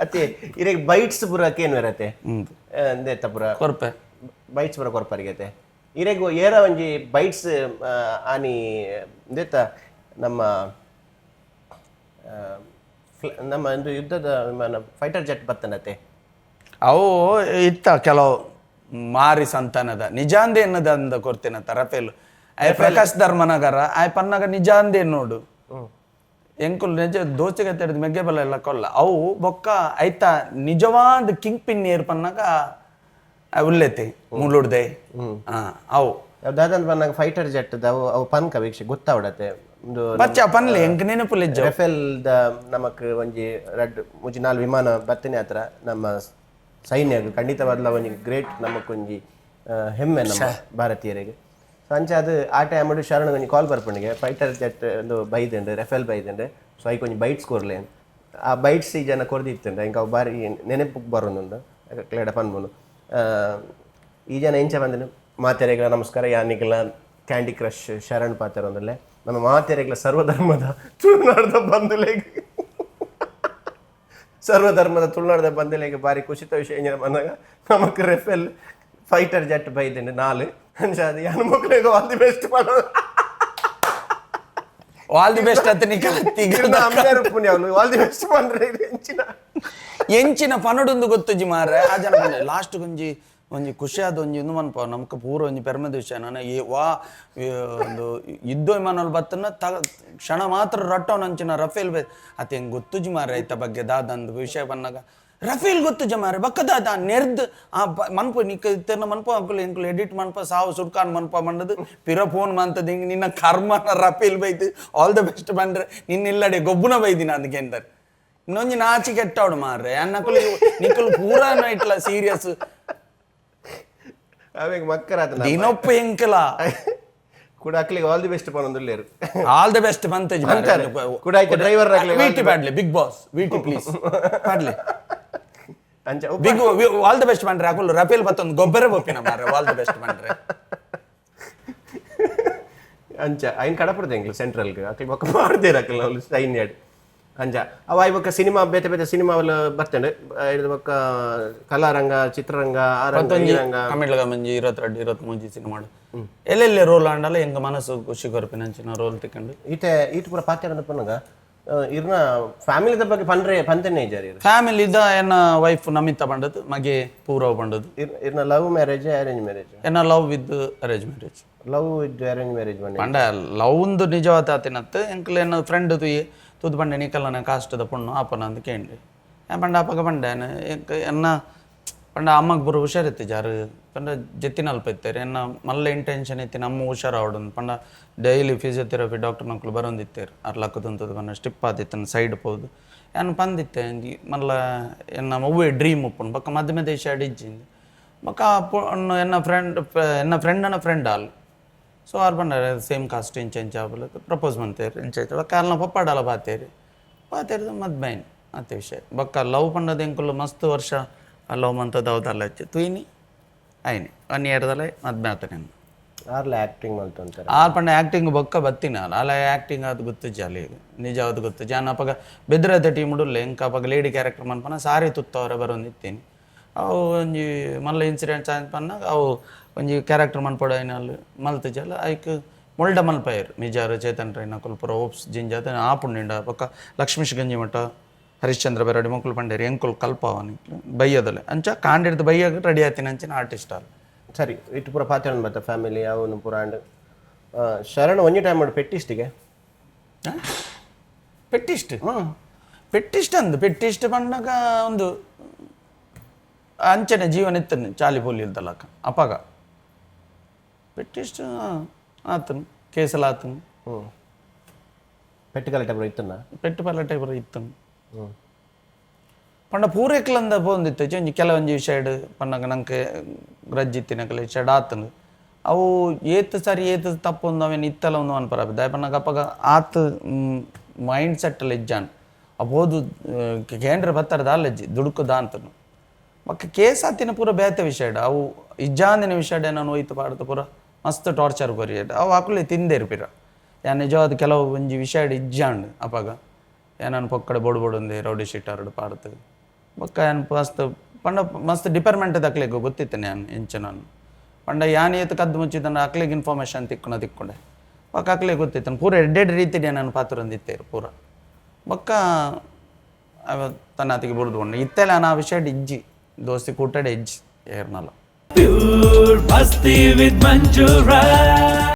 ಅತ್ತೆ, ಇರೆಗ್ ಬೈಟ್ಸ್ ಪೂರ ಕೇನ್ವೆರತೆ? ಅಂದೇತ ಪೂರ? ಕೊರ್ಪೆ. ಬೈಟ್ಸ್ ಪೂರ ಕೊರ್ಪರಿಗತೆ. ಇರೆಗ್ ಏರ ಒಂಜಿ ಬೈಟ್ಸ್ ಆನಿ ಇಂದೆತ ನಮ್ಮ ನಮ್ಮ ಒಂದು ಯುದ್ಧದ ವಿಮಾನ ಫೈಟರ್ ಜೆಟ್ ಬತ್ತನತೆ? ಅವು ಇತ್ತ ಕೆಲವು ಮಾರಿ ಸಂತಾನದ ನಿಜಾಂದೆ ಎನ್ನದ ಅಂದ ಕೊರ್ತಿನ ರಫೇಲ್. ಆಯ್ ಪ್ರಕಾಶ್ ಧರ್ಮನಗರ ಆಯ್ ಪನ್ನಗ ನಿಜಾಂದೆ ನೋಡು. ಎಂಕುಲು ನಿಜ ದೋಸ್ತಿಗೆ ತೆರೆದು ಮೆಗ್ಗೆ ಬಲ್ಲ ಎಲ್ಲ ಕೊಲ್ಲ. ಅವು ಬೊಕ್ಕ ಐತ ನಿಜವಾದ ಕಿಂಗ್ ಪಿನ್ ಏರ್ ಪನ್ನಗ ಉಲ್ಲೆತೆ ಮುಳ್ಳುಡ್ದೆ. ಹಾ, ಅವು. ದಾದಂತ ಪನ್ನಗ ಫೈಟರ್ ಜೆಟ್ ಅವು ಅವು ಪನ್ಕ ವೀಕ್ಷ ಗೊತ್ತಾವಡತೆ ಒಂದು. ಬಚ್ಚ ಪನ್ಲೆ, ಎಂಕ್ ನೆನಪುಲಿಜ್ಜ. ರಫೇಲ್ the ನಮಕ್ ಒಂಜಿ ರಡ್ಡ್ ಮೂಜಿ ನಾಲ್ ವಿಮಾನ ಬತ್ತನೆ ಹತ್ರ ನಮ್ಮ ಸೈನ್ಯ ಖಂಡಿತವಾದ್ಲ ಒಂಜಿ ಗ್ರೇಟ್, ನಮಕ್ ಒಂಜಿ ಹೆಮ್ಮೆ ನಮ್ಮ ಭಾರತೀಯರಿಗೆ. ಸೊ ಅಂಚ ಅದು ಆ ಟೈಮ್ ಶರಣ ಒಂಜಿ ಕಾಲ್ ಬರ್ಪುಂಡಿಗೆ, ಫೈಟರ್ ಜೆಟ್ ಒಂದು ಬೈದುಂಡು, ರೆಫೇಲ್ ಬೈದುಂಡು, ಸೊ ಐಕ್ ಒಂಜಿ ಬೈಟ್ಸ್ ಕೊರ್ಲೆ. ಆ ಬೈಟ್ಸ್ ಈ ಜನ ಕೊರ್ದಿತ್ತುಂಡು. ಎಂಕ್ ಅವು ಬಾರಿ ನೆನಪು ಬರೋದುಂಡು. ಕ್ಲೇಡ ಪನ್ಪುಂಡು ಈ ಜನ ಎಂಚ ಬಂದಿನ. ಮಾತೆರೆಗ್ಲ ನಮಸ್ಕಾರ, ಯಾನಿಗ್ಲ ಕ್ಯಾಂಡಿ ಕ್ರಶ್ ಶರಣ್ ಪಾತೆರೊಂದುಲ್ಲೆ. ನಮ್ಮ ಮಾತೆರೆಗ್ಲ ಸರ್ವಧರ್ಮದ ತುಳುನಾಡ್ದ ಬಂಧುಲೆಗ್, ಸರ್ವಧರ್ಮದ ತುಳುನಾಡ್ದ ಬಂಧುಲೆಗ್ ಬಾರಿ ಖುಷಿತ ವಿಷಯ ಎಂಚಿನ ಬಂದಾಗ, ನಮಕ್ Rafale fighter jet ಬೈದುಂಡು ನಾಲ್. ಅಂಚ ಅದು ಯಾನ್ ಮೊಕ್ಲೆಗ್ all the best ಪನೊಡು. All the best ಅತ್ತ ನಿಕಲ. ಪುಣ್ಯ, all the best ಪಂಡ್ರೆ ಇದು ಎಂಚಿನ? ಎಂಚಿನ ಪನಡೊಂದು ಗೊತ್ತುಜಿ ಮಾರ್ರೆ. ಆ ಜನ ಲಾಸ್ಟ್ ಒಂಜಿ ಒಂಜಿ ಖುಷಿಯಾದ ಒಂಜಿ ಇಂದು ಮನ್ಪ ನಮಕ್ ಪೂರ ಒಂಜಿ ಪೆರ್ಮೆದ ವಿಷಯ. ನಾನು ಈ ವಾ ಈ ಒಂದು ಯುದ್ಧ ವಿಮಾನಲ್ ಬತ್ತನ ತ ಕ್ಷಣ ಮಾತ್ರ ರಟ್ಟವನಂಚಿನ ರಫೇಲ್ ಬೆ ಅತ್ತ ಹೆಂಗ್ ಗೊತ್ತುಜಿ ಮಾರ್ರೆ. ಐತ ಬಗ್ಗೆ ದಾದಂದು ವಿಷಯ ಬಂದಾಗ ರಫೇಲ್ ಗೊತ್ತುಜ ಮಾರ್ರೆ. ಬಕ್ಕದಾದ ನೆರ್ದ್ ಆ ಮನ್ಪು ನಿಕ್ ಇತ್ತಿನ ಮನ್ಪು ಅಂಕುಲು ಎಂಕುಲು ಎಡಿಟ್ ಮನ್ಪ ಸಾವು ಸುಡ್ಕಾನ್ ಮನ್ಪ ಮಂಡದು ಪಿರ ಫೋನ್ ಮಂತದ. ಹಿಂಗ್ ನಿನ್ನ ಕರ್ಮನ, ರಫೇಲ್ ಬೈತು all the best ಬಂದ್ರೆ ನಿನ್ನ ಇಲ್ಲಡೆ ಗೊಬ್ಬುನ ಬೈದಿನ ಅದಕ್ಕೆ ಎಂತಾರೆ. ಇನ್ನೊಂಜಿ ನಾಚಿ ಕೆಟ್ಟವಡು ಮಾರ್ರೆ. ಅನ್ನಕುಲು ನಿಕ್ಕಲು ಪೂರಾ ಇಟ್ಲ ಸೀರಿಯಸ್. ಆಮೇಲೆ ಮಕ್ಕರಾತ. ದಿನೊಪ್ಪ ಎಂಕಲ. ಕೂಡ ಅಕ್ಲಿಗೆ all the best ಪನೊಂದುಲ್ಲೇರು. All the best ಬಂತಜ್. ಅಂತಾರೆ. ಕೂಡ ಆಯ್ತು driver ಆಗ್ಲಿ. ವಿಟಿ ಪಾಡ್ಲೆ, ಬಿಗ್ ಬಾಸ್ ವಿಟಿ ಪ್ಲೀಸ್ ಪಾಡ್ಲೆ. ಅಂಚ. Big all the best ಬಂದ್ರೆ ಅಕುಲು ರಫೇಲ್ ಬತ್ತೊಂದು ಗೊಬ್ಬರ ಬೊಪ್ಪಿನ ಮಾರ್ರೆ all the best ಬಂದ್ರೆ. ಅಂಚ ಐನ್ ಕಡಪಡ್ದೆ ಎಂಕ್ಲು ಸೆಂಟ್ರಲ್ಗೆ ಅಕ್ಲಿ ಬೊಕ್ಕ ಮಾಡ್ದೇರು ಅಕ್ಲು ಅವ್ಲು ಸೈನ್ಯಡ್. ಅಂಚ ಅವ ಆಯ್ ಬೊಕ್ಕ ಸಿನಿಮಾ, ಬೇತೆ ಬೇತೆ ಸಿನಿಮಾ ಬರ್ತಂಡು. ಐದು ಬೊಕ್ಕ ಕಲಾರಂಗ, ಚಿತ್ರರಂಗ, ಆ ರಂಗ, ಈ ರಂಗ. ಕಮಿಳ್ಗ ಮಂಜಿ 22 23 ಸಿನಿಮಾ ಎಲ್ಲೆಲ್ಲಿ ರೋಲ್ ಆಂಡಲ ಎಂಗ ಮನಸ್ಸು ಖುಷಿ ಕೊರ್ಪಿನ ಅಂಚಿನ ರೋಲ್ ತಿಕ್ಕಂಡು. ಈತೆ ಈತ ಪೂರ ಪಾತ್ರ ಪನ್ನಗ ಇರ್ನ ಫ್ಯಾಮಿಲಿದ ಬಗ್ಗೆ ಪನ್ರೆ ಪಂತೆನೆ ಇಜ್ಜಾರ್ ಇರ್? ಫ್ಯಾಮಿಲಿ ಇದ ಎನ್ನ ವೈಫ್ ನಮಿತಾ ಪಂಡದು, ಮಗೆ ಪೂರವ್ ಪಂಡದು. ಇರ್ನ love marriage, arrange marriage? ಎನ್ನ love with arrange marriage. Love with arrange marriage ಬನ್ನಿ. ಪಂಡ ಲವ್ ಒಂದು ನಿಜವಾದ ಆತಿನತ್ತು. ಎಂಕಲ್ ಎನ್ನ ಫ್ರೆಂಡ್ ತುಯೆ ತೂದು ಪಂಡೆ, ನಿಕಲ್ನ ಕಾಸ್ಟದ ಪೊಣ್ಣು ಆಪನ ಅಂದ್ ಕೇಂಡೆ. ಪಂಡ ಅಪಗ ಪಂಡೆ ಎಂಕ್ ಎನ್ನ ಪಂಡ ಅಮ್ಮಗ್ ಪೂರ ಹುಷಾರಿತ್ತು ಜಾರು. ಪಂಡ ಜೆತ್ತಿನಲ್ಪ ಇತ್ತೇರು. ಎನ್ನ ಮಲ್ಲ ಇಂಟೆನ್ಷನ್ ಇತ್ತು ನಮ್ಮ ಹುಷಾರಾವಡು ಪಂಡ. Daily physiotherapy doctor ನಕುಲು ಬರೋಂದಿತ್ತೇರು. ಅರ್ ಲಕ್ಕದಂತದ್ದು ಪಂಡ ಸ್ಟಿಪ್ ಆದಿತ್ತನ ಸೈಡ್ ಪೋದು. ಯಾನ್ ಪಂದಿತ್ತೆ ಮಲ್ಲ ಎನ್ನ ಒವ್ವೆ ಡ್ರೀಮ್ ಉಪ್ಪುಂಡು. ಬೊಕ್ಕ ಮಧ್ಯಮ ದೇಶ ಅಡಿಜ್ಜಿಂದು ಬೊಕ್ಕ ಆ ಪೊಣ್ಣು ಎನ್ನ ಫ್ರೆಂಡ್, ಎನ್ನ ಫ್ರೆಂಡನ ಫ್ರೆಂಡ್ ಆಲ್. ಸೊ ಆರ್ ಪಂಡಾರೆ ಸೇಮ್ ಕಾಸ್ಟ್ ಇಂಚ ಇಂಚ ಆಪುಲ ಪ್ರಪೋಸ್ ಮಂತೇರು ಇಂಚ ಇಂಚ. ಬೊಕ್ಕ ಅಲ್ನ ಪಪ್ಪಾಡಲ ಪಾತೇರು ಪಾತೇರ್ದು ಮದ್ಮೆ ಆಯ್ನ್ ಅತ್ತೆ ವಿಷಯ. ಬೊಕ್ಕ ಲವ್ ಪಂಡದ ಎಂಕುಲು ಮಸ್ತ್ ವರ್ಷ ಲವ್ ಮಂತದ ಅವದಲ್ಲ ಹೆಚ್ಚು ತುಯಿನಿ ಆಯ್ನಿ ಒನ್ ಇಯರ್ದಲ್ಲೇ ಮದ್ಮೆ ಆತನೆ. ಆರ್ಲ ಆಕ್ಟಿಂಗ್ ಮಲ್ತೊಂತಾರೆ? ಆರ್ ಪಂಡ ಆ್ಯಕ್ಟಿಂಗ್ ಬೊಕ್ಕ ಬತ್ತಿನ ಅಲ್ಲ. ಆ್ಯಕ್ಟಿಂಗ್ ಅದು ಗೊತ್ತುಜ್ಜಿ ಅಲ್ಲಿ ನಿಜವಾದ ಗೊತ್ತು ಜಾನ. ಅಪಗ ಬೆದ್ರದ ಟೀಮ್ ಉಡುಲ್ಲೆ. ಎಂಕ ಅಪಗ ಲೇಡಿ ಕ್ಯಾರೆಕ್ಟರ್ ಮನ್ಪನ ಸಾರಿ ತುತ್ತವರೆ ಬರೋಂದಿತ್ತೀನಿ. ಅವು ಒಂಜಿ ಮಲ್ಲ ಇನ್ಸಿಡೆಂಟ್ಸ್ ಆಯ್ತು ಪನ್ನಾಗ ಅವು ಒಂಜಿ ಕ್ಯಾರೆಕ್ಟರ್ ಮನ್ಪೊಡು ಐನಲ್ಲಿ ಮಲ್ತುಜಲ್ಲ. ಐಕ್ ಮೊಲ್ಡ ಮಲ್ಪಾಯೆರ್ ಮಿಜಾರು ಚೇತನ್ ರೈನ ಪೂರ ಓಪ್ಸ್ ಜಿಂಜ ಆಪುಂಡಿಂಡ. ಬೊಕ್ಕ ಲಕ್ಷ್ಮೀಶ್ ಗಂಜಿಮಠ, ಹರಿಶ್ಚಂದ್ರ ಬೆರಡಿ ಮೊಕುಲು ಪಂಡೇರು ಎಂಕುಲು ಕಲ್ಪಾವ ನಿಕ್ಲು ಬಯ್ಯದಲೆ. ಅಂಚ ಕಾಂಡಿಡ್ದು ಬಯ್ಯಾಗ ರೆಡಿ ಆಯ್ತಿನ ಅಂಚಿನ ಆರ್ಟಿಸ್ಟ್ ಅಲ್ಲ. ಸರಿ, ಇಟ್ಟು ಪೂರ ಪಾತ್ರ ಬತ್ತ ಫ್ಯಾಮಿಲಿ ಅವನು ಪೂರ ಅಂಡ್ ಶರಣ ಒಂಜಿ ಟೈಮ್ ಮಾಡಿ ಪೆಟ್ಟಿಸ್ಟಿಗೆ? ಪೆಟ್ಟಿಸ್ಟ್, ಪೆಟ್ಟಿಸ್ಟ್ ಅಂದ್ ಪೆಟ್ಟಿಸ್ಟ್ ಪಂಡಗ ಒಂದು ಅಂಚನೆ ಜೀವನ ಇತ್ತನೆ ಚಾಲಿ ಪೋಲಿ ಇಲ್ದಲಕ್ಕ. ಅಪಗ ಪೆಟ್ಟಿಸ್ಟ್ ಆತನು ಕೇಸಲ ಆತನು. ಹ್ಞೂ, ಪೆಟ್ಟು ಗಲಾಟೆ ಪೂರ ಇತ್ತನ್ನ? ಪೆಟ್ಟು ಪಲ್ಲಟೆ ಪೂರ ಇತ್ತನು. ಪಂಡ ಪೂರೆಕ್ಲಂದ ಪೋಂದಿತ್ತು. ಒಂಜಿ ಕೆಲವೊಂಜಿ ವಿಷಯಡ್ ಪನ್ನಗ ನಂಗೆ ರಜ್ಜಿತ್ತಿನಕಲೆ ವಿಷಯಡ್ ಆತನು. ಅವು ಏತ್ ಸರಿ ಏತ್ ತಪ್ಪು ಒಂದು ಅವೇನು ಇತ್ತಲ್ಲ ಒಂದು ಅನ್ಪರ. ದಾಯ ಪನ್ನಗ ಅಪಗ ಆತ್ ಮೈಂಡ್ ಸೆಟ್ ಎಲ್ಲ ಇಜ್ಜಾನ್. ಅಪೋದು ಕೇಂದ್ರ ಬತ್ತರ ದಾಲಜ್ಜಿ ದುಡುಕು ದಾಂತನು. ಬೊಕ್ಕ ಕೇಸ್ ಆತಿನ ಪೂರ ಬೇತೆ ವಿಷಯಡ್. ಅವು ಇಜ್ಜಾಂದಿನ ವಿಷಯಡ್ ನಾನು ಹೋಯ್ತು ಪಾಡ್ದು ಪೂರ ಮಸ್ತ್ ಟಾರ್ಚರ್ ಕೊರಿಯಡ್. ಅವು ಅಕುಲೆ ತಿಂದೇರು ಪಿರ. ಯಾನ್ ನಿಜವಾದ ಕೆಲವು ಒಂಜಿ ವಿಷಯಡ್ ಇಜ್ಜಾಂಡ್. ಅಪಗ ಏನನ್ ಪೊಕ್ಕಡೆ ಬೋಡು ಬೋಡೊಂದು ರೌಡಿ ಶೀಟರ್ಡ್ ಪಾಡ್ದು. ಬೊಕ್ಕ ಯಾನ್ ಮಸ್ತ್ ಪಂಡ ಮಸ್ತ್ ಡಿಪಾರ್ಟ್ಮೆಂಟ್ ದಕ್ಲೆಗ್ ಗೊತ್ತಿತ್ತನೆ ಯಾನ್ ಎಂಚ ನಾನು. ಪಂಡ ಯಾನ್ ಏತ್ ಕದ್ದು ಮುಚ್ಚಿದನ ಅಕ್ಲೆಗ್ ಇನ್ಫಾರ್ಮೇಷನ್ ತಿಕ್ಕುನ ತಿಕ್ಕುಂಡೆ. ಬೊಕ್ಕ ಅಕ್ಲೆಗ್ ಗೊತ್ತಿತ್ತನೆ ಪೂರ ಎಡ್ಡೆಡ್ ರೀತಿಡ್ ನಾನು ಪಾತ್ರೊಂದಿತ್ತೇರು ಪೂರ. ಬೊಕ್ಕ ಅವ ತನ್ನಾತಿಗೆ ಬುಡ್ದು ಉಂಡು ಇತ್ತೆಲ್ಲ ಆ ವಿಷಯ ಇಜ್ಜಿ, ದೋಸ್ತಿ ಕೂಟಡೆ ಇಜ್ಜಿ ಏರ್ನಲ. Pure Masti with Manju Rai.